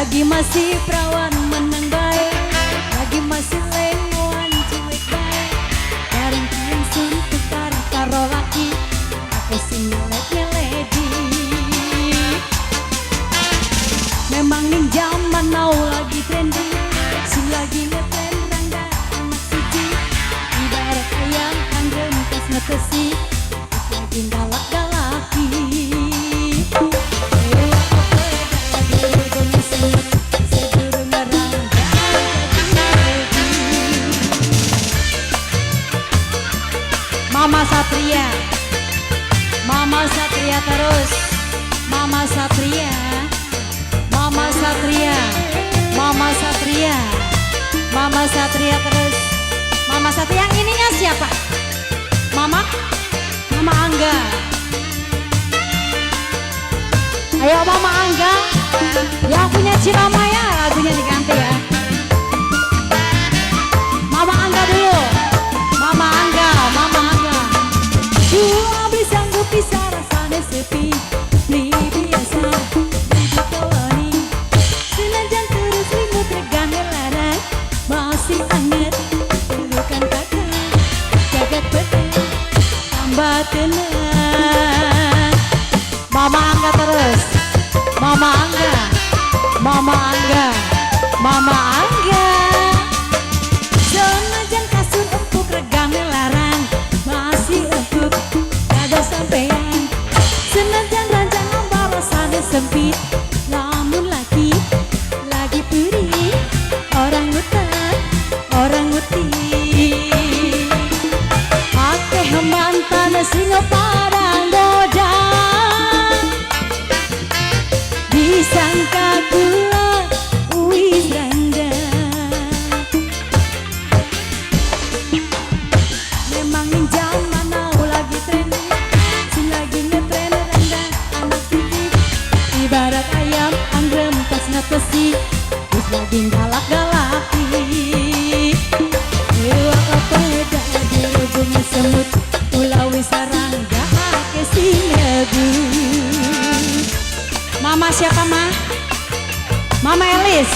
Lagi masih perawan meneng bae, lagi masih lengoan cuek bae. Bareng langsung tukar karo laki, aku sing nyelek-nyeledi. Memang ning zaman now lagi trending, sing lagi ngetren rangda anak siji. Ibarat ayam angrem tas ngetesi, lagi galak-galaki. Ewa apa dirubung semut, sedurung rangda jadi. Mama Satria, Mama Satria terus, Mama Satria, Mama Satria, Mama Satria, Mama Satria terus, Mama Satria. Yang ininya siapa? Mama, Mama Angga. Ayo Mama Angga, yang punya Cilamaya lagunya diganti ya. Mama Angga dulu, Mama Angga, Mama Angga. Dua beli sanggup bisa rasane sepi, beli biasa, beli dikeloni. Senajan terus limut regane larang, masih anget, pelukan kakak, jagat peteng, tambah tenang. Mama Angga terus, Mama Angga, Mama Angga, Mama Angga. Senajan kasur empuk regane larang, masih empuk kada sampean. Senajan ranjang rasane sempit, lamun lagi perih, orang utang, orang uti. Akeh mantan sing padang goda, disangka kula wis rangda. Memang ning zaman now lagi trending, sing lagi ngetren rangda anak siji. Ibarat ayam angrem tas ngetesi, wis lagi galak-galaki. Ewa apa dirubung semut, ulawi sarangga akeh sing ngebut. Mama siapa, Ma? Mama Elis.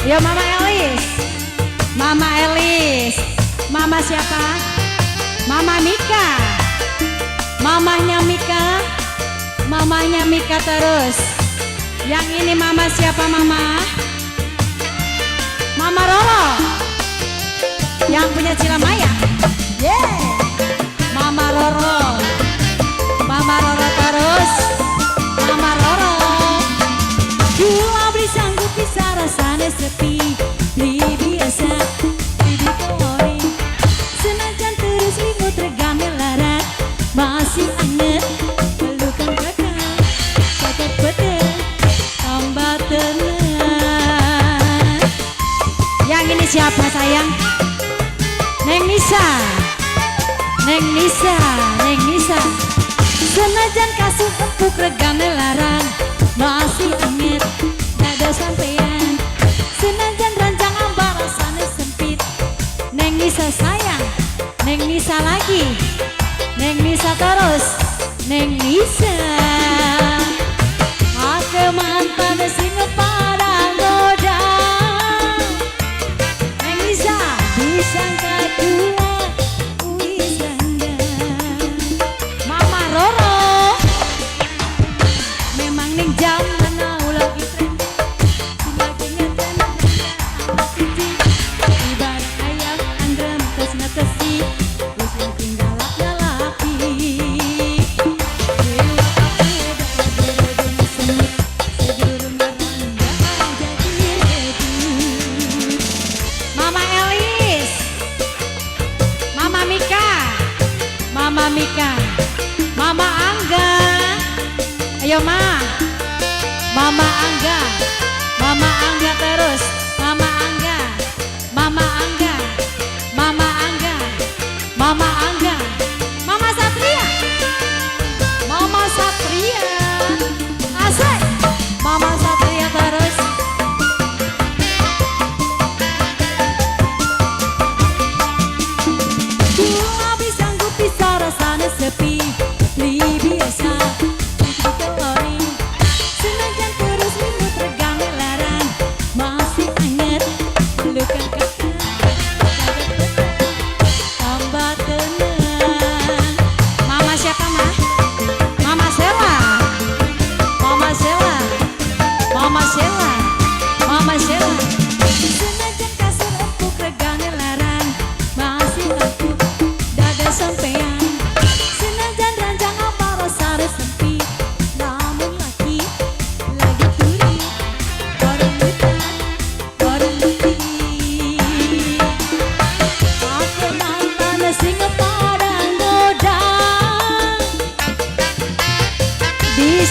Ya Mama Elis. Mama Elis. Mama siapa? Mama Mika. Mamanya Mika. Mamanya Mika terus. Yang ini mama siapa, Mama? Mama Roro. Yang punya Cilamaya. Yeah. Mama Roro. Mama Roro terus. Mama Roro. Gula beli sanggup bisa rasane sepi, beli biasa, beli dikelori. Senajan terus limut regane larang, masih anget, pelukan kakak, jagat peteng, tambah tenang. Yang ini siapa sayang? Neng Nisa, Neng Nisa, Neng Nisa. Senajan kasur empuk regane larang, masih anget, dada sampean. Senajan ranjang ambar rasane sempit, Neng Nisa sayang, Neng Nisa lagi, Neng Nisa terus, Neng Nisa. Ake mantan sing padang goda, Neng Nisa disangka kula wis rangda. Mama Roro. Memang ning zaman now lagi trending, sing lagi ngetren anak siji. Ibarat ayam angrem terus ngetesi, wis lagi galak-galaki. Dewa apa dirubung semut, sedurung rangda jadi rebut. Mama Elis, Mama Mika, Mama Mika, Mama Angga. Ayo Ma, Mama Angga, Mama Angga terus, Mama Angga, Mama Angga, Mama Angga, Mama Angga, Mama Satria, Mama Satria, asik, Mama Satria terus. Gula sanggup bisa rasane sepi, beli biasa, dikeloni. Senajan terus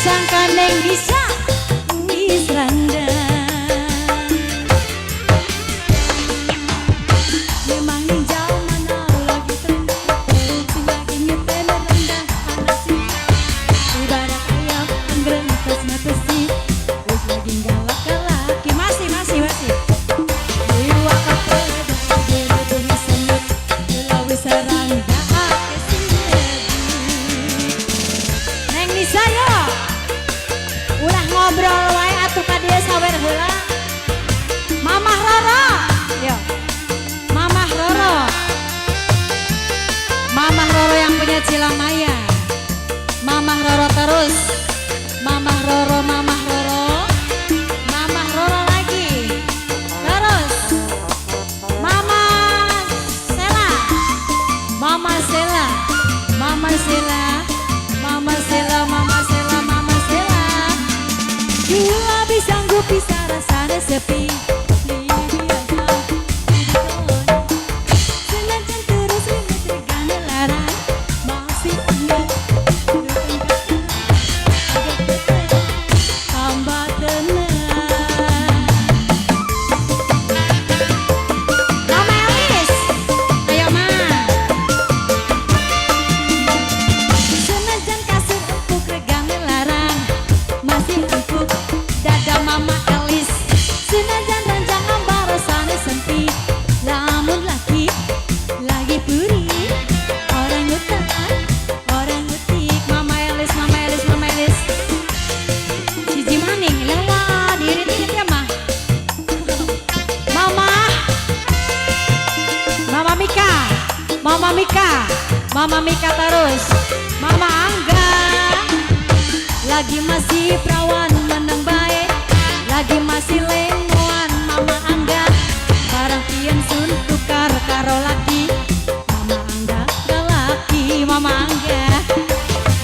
Sangka Neng Nisa wis randa. Memang ning jaman now lagi trending, sing lagi ngetren randa anak siji. Ibarat ayam anggreng tas matesi, wis lagi galak-galaki. Masih, masih, masih. Iwak kapedhok dirubungi semut, mula wis randa akeh sing nyebut. Neng Nisa yo. Ulah ngobrol wae atuh ka dieu, sawer heula. Mamah Roro. Yo. Mamah Roro. Mamah Roro yang punya Cilamaya. Mamah Roro terus. Mamah Roro, Mamah Roro. Mamah Roro lagi. Terus. Mama Sela. Mama Sela. Mama Sela. Mama Sela, Mama Sela, Mama Sela. Gula sanggup bisa rasane sepi. Beli biasa. Senajan terus limit regane larang, masih anget. Tambah tenang. Mama Elis, ayo Ma. Senajan kasur empuk regane larang, masih empuk dada Mama Elis. Senajan ranjang ambar rasane sempit, lamun lagi puri, ora ngutak, ora ngutik. Mama Elis, Mama Elis, Mama Elis. Siji maning, lelah diirit-irit ya mah. Mama, Mama Mika, Mama Mika, Mama Mika terus, Mama Angga. Lagi masih perawan meneng bae, lagi masih lengoan Mama Angga. Barang pian sun tukar karo laki, Mama Angga galaki, Mama Angga.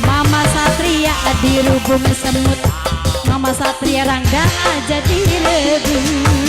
Mama Satria dirubung semut, Mama Satria rangda aja direbut.